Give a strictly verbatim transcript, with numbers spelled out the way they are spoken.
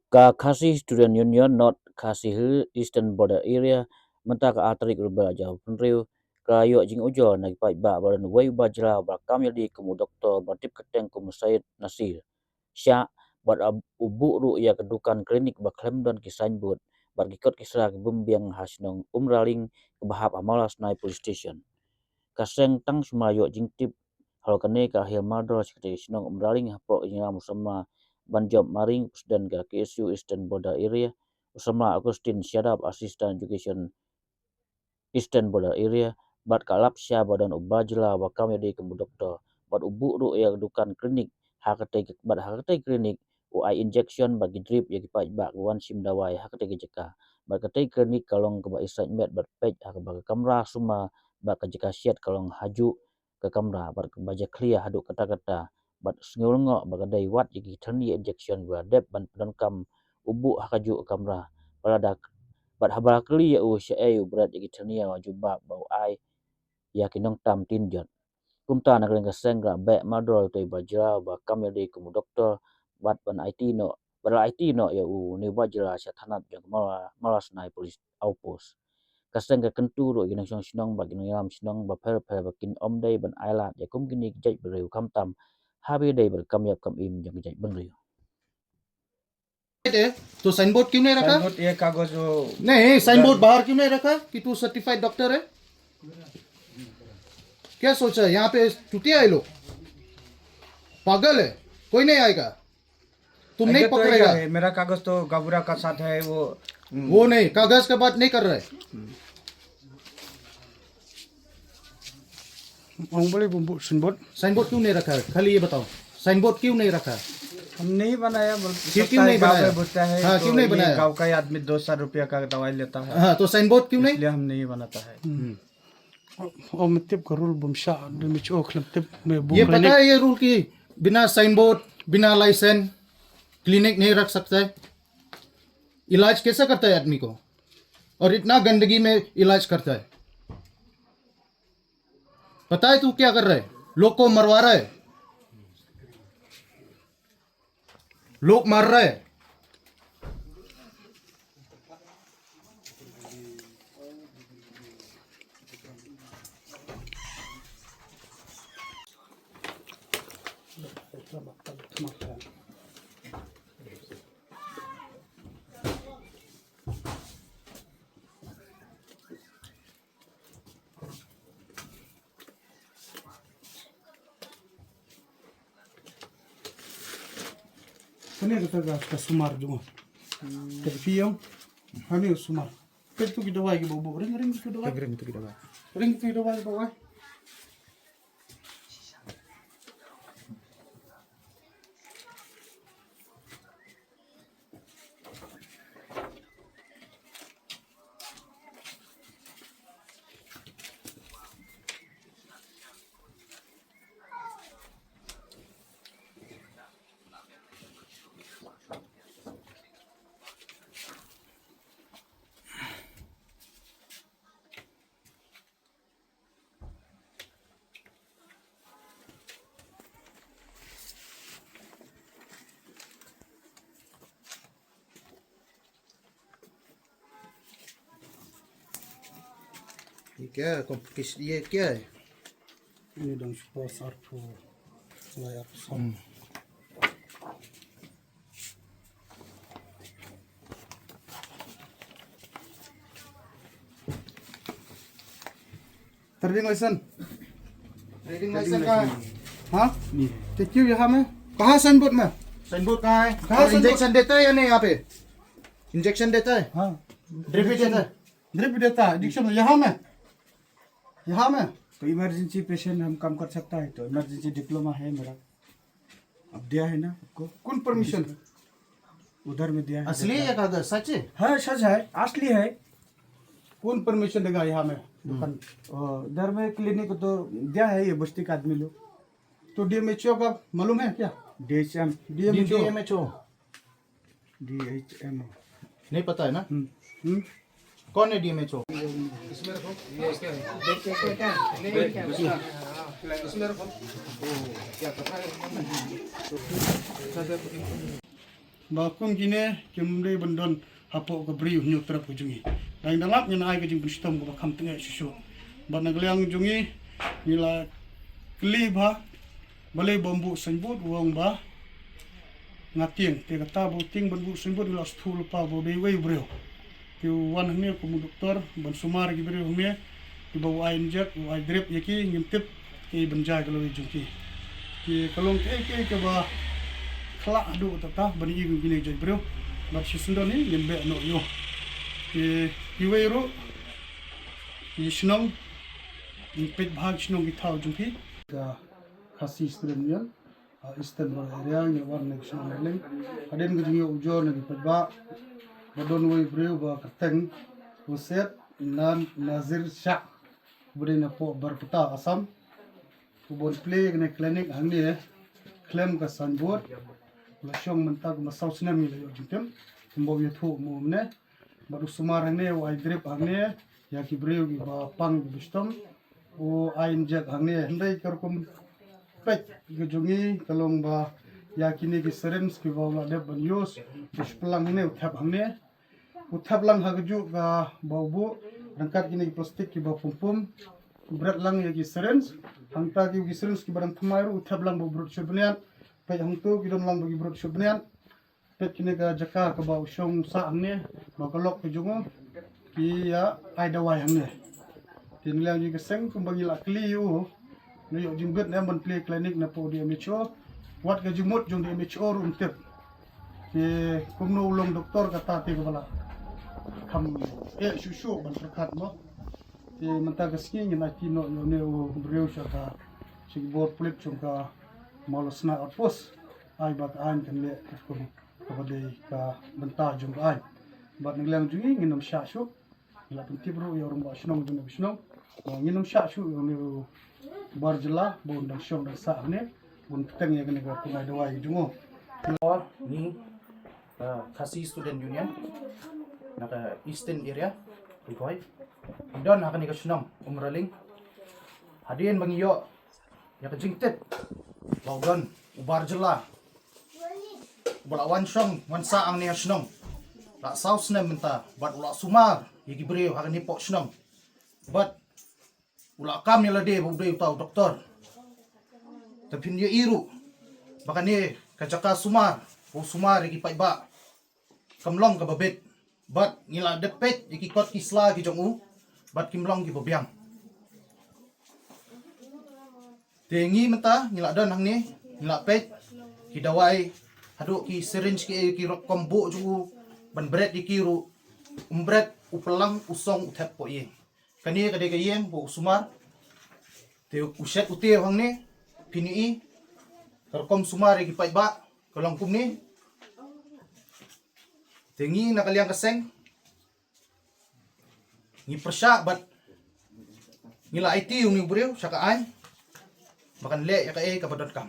Ka Khasi Student Union North Khasi Hills Eastern Border Area mynta ka ar tarik Ribei ar hajar arphew hynriew ka la ïoh jingujor na ki paidbah ba don uwei u ba jylla ba kam ïalade kum u doktor ba tip kyrteng kum u Syed Nasir Shah bad u buh ruh ïa ka dukan klinik ba khlem don ki signboard bad ki kot ki sra ki bym biang ha shnong Umraling kaba hap ha Mawlasnai Police Station. Ka seng tang shu ma ïoh jingtip halor kane ka hiar mardor sha katei ka shnong Umraling hapoh ka jingialam u samla Banjop Maring, President ka K S U Eastern Border Area, u samla Augustine Shadap, Assistant Education Eastern Border Area, bad ka lap sha ba don u ba jylla ba kam ïalade kum u doktor bad u buh ruh ïa ka dukan klinik ha katei ka, bad ha katei ka klinik u ai injection bad ki drip ïa ki paidbah ba wan shim dawai ha katei ka jaka. Bad katei ka klinik ka long kaba isaitmet bad peit ha kaba ka kamra sumar bad ka jaka shet ka long hajuh ka kamra bad kaba jakhlia haduh katta katta bad sngewlyngngoh ba ka dei wat ïa ki thyrnia injection ba dep ban pyndonkam u buh ha kajuh ka kamra. Bad lada, bad haba la kylli ïa u shaei u bret ïa ki thyrnia ba jubab ba u ai ïa ki nongtam tin jot. Kumta na ka liang ka seng ka la beh mardor ïa utei u ba jylla ba kam ïalade kum u doktor bad ban aiti noh, bad la aiti noh ïa une u ba jylla sha thanat jong ka Mawla, Mawlasnai Police Outpost. Ka seng ka kyntu ruh ïa ki nongshong shnong bad ki nongïalam shnong bapher bapher ba kin ym dei ban ailad ïa kum kine ki jaitbynriew khamtam haba ïadei bad ka kam ïap kam im jong ki jaitbynriew. है, तो sign board क्यों नहीं रखा? Sign board, ये कागज वो नहीं, sign board बाहर क्यों नहीं रखा कि तू सर्टिफाइड डॉक्टर है? क्या सोचा है यहाँ पे चुतिया है लोग, पागल है, कोई नहीं आएगा, तुम नहीं पकड़ेगा। मेरा कागज तो गाबुरा का साथ है, वो वो नहीं, कागज का बात नहीं कर रहा है। Ong bale bumbu signboard. Signboard क्यों नहीं रखा है? खाली ये बताओ, साइन बोर्ड क्यों नहीं रखा है? हम नहीं बनाया, बोल फिर क्यों नहीं बनाया? बोलता है, हाँ, तो क्यों नहीं ये बनाया? गांव का ही आदमी दो सौ रुपया का दवाई लेता है, हाँ, तो साइन बोर्ड क्यों नहीं? इसलिए हम नहीं बनाता है। हम्म। O me tip ka rule bum sha, de me cho khlem tip me bu ये pata ye rule ki बिना साइन बोर्ड, बिना लाइसेंस क्लिनिक नहीं रख सकता है। इलाज कैसे करता है आदमी को? और इतना गंदगी में इलाज करता है। पता है तू क्या कर रहा है? लोग को मरवा रहा है, लोग मर रहे हैं। Kane ka taga ka sumar jong. Ka phi ïong. Kane sumar. Ka tu ki dawai ki bawa. Ring ring tu dawai. Ring tu dawai. Ring tu dawai bawa. ये क्या है? कॉम्प्लिकेशन, ये क्या है? ये डंग सुपर सार फो, लाया पसंद। Trading licence. ट्रेडिंग लाइसेंस कहाँ है? हाँ? नहीं है। तो क्यों यहाँ में? कहाँ साइन बोर्ड में? साइन बोर्ड कहाँ है? कहाँ और साइन बोर्ड? इंजेक्शन देता है या नहीं यहाँ पे? इंजेक्शन देता है? हाँ। ड्रिप भी देता है? ड्रिप भी देता है, इंजेक्शन यहाँ में? यहाँ में? तो इमरजेंसी पेशेंट हम काम कर सकता है, तो इमरजेंसी डिप्लोमा है मेरा। अब दिया है ना आपको? कौन परमिशन? उधर में दिया है। असली है कागज, सच है? हाँ, सच है, असली है। कौन परमिशन देगा यहाँ में दुकान? ओ, उधर में क्लिनिक तो दिया है ये बस्ती का आदमी लोग। तो डीएमएचओ का मालूम है क्या? डीएचएम। डीएमएचओ। डीएमएचओ। डीएचएमओ। नहीं पता है ना? हम्म। हम्म। कौन है डीएमएचओ? इसमें रखो। ये क्या है? देख के क्या, क्या? नहीं, क्या? इसमें रखो। क्या पता है? Ba kum kine kim dei ban don hapoh ka bri u Hynñiewtrep ka jong ngi. Dang da lap ngin ai ka jingpynshitom kaba kham tyngeh shuh shuh. Bad na ka liang jong ngi ngi la kylli ba balei bym buh signboard, u ong ba nga tieng. Te kata ba u tieng ban buh signboard ngi la sngewthuh lypa ba u dei uwei u briew. Te u wan hangne kum u doktor ban sumar ïa ki briew hangne, kiba u ai injek, u ai drip ïa ki, ngim tip kaei ban jia ïa ka lawei jong ki. Te ka long kaei kaei kaba khlah haduh katta ban ïohi ïa kine ki jait briew. Bad shisien don hi ngin beh noh ïa u. Te kiwei ruh ki shnong, ngi peit bha ki shnong ki thaw jong phi. Ka Khasi Student Union, ah, Eastern Barak Area, ngi wan na ka shnong Umraling. Hadien ka jingïoh ujor na ki paidbah, ba don uwei u briew ba kyrteng u Syed Nan Nazir Shah, uba dei napoh Barpeta, Assam. U ban plie kane ka clinic hangne khlem ka signboard. La shong mynta kumba saw snem ngi la ïoh jingtip. Kumba u ïathuh mo mynne. Bad u sumar hangne, u ai drip hangne ïa ki briew kiba pang kiba shitom. U ai injek hangne, hynrei ka rukom peit ka jong ngi ka long ba ïa kine ki syringe kiba u la dep ban use, u shiplang hangne, u thep hangne. U thep lang ha kajuh kaba u buh ryngkat kine ki plastik kiba pum pum. U bret lang ïa ki syringe. Hangta ki, ki syringe kiba dang thymmai ruh u thep lang ba u brut shuh bniat. Peit hangto ki don lang ba ki brut shuh bniat. Peit kine ka jaka kaba u shong sah hangne, ba ka lok ka jong u, ki ïa ai dawai hangne. Te na liang jong ka seng kumba ngi la kylli ïa u, ngi ïoh jingbit ne em ban plie clinic napoh D M H O, wat ka jingmut jong D M H O ruh ym tip. Te kumno u long doktor kata te kaba la kham eh shuh shuh ban pyrkhat mo. Te mynta ka sngi ngin aiti noh ïa une u briew sha ka, sha ki bor pulit jong ka Mawlasnai Outpost. Ai ba ka aiñ kan leh katkum kaba dei ka bynta jong ka aiñ. Bad na ka liang jong ngi ngin ym shah shuh. Ngi la pyntip ruh ïa u rangbah shnong jong ka shnong. Ba ngin ym shah shuh ïa une u bar jylla ba un dang shong dang sah hangne, un bteng ïa kane ka kumai dawai jong u. Ngi, uh, Khasi Student Union na ka Eastern Area, Ri-Bhoi. Ngi don ha kane ka shnong Umraling. Hadien ba ngi ïoh ïa ka jingtip ba u don u bar jylla ba la wan shong wan sah hangne ha shnong la saw snem mynta, bad u la sumar ïa ki briew ha kane poh shnong. Bad u la kam ïa lade ba u dei uta u doktor. Te phin ïohi ruh ba kane ka jaka sumar ba u sumar ïa ki paidbah kam long kaba bit. Bad ngi la dep peit ïa ki kot ki sla ki jong u, bad kim long kiba biang. Te ngi mynta ngi la don hangne, ngi la peit ki dawai haduh ki syringe ki, ki rukom buh jong u ban bret ïa ki ruh, um bret, u plang, u song, u thep hapoh ïing. Kane ka dei ka ïing ba u sumar. Te u shet u tiew hangne, phin ïohi ka rukom sumar ïa ki paidbah ka long kumne. Te ngi na ka liang ka seng ngi pyrshah bad ngi la aiti ïa une u briew sha ka aiñ ba kan leh ïa kaei kaba donkam.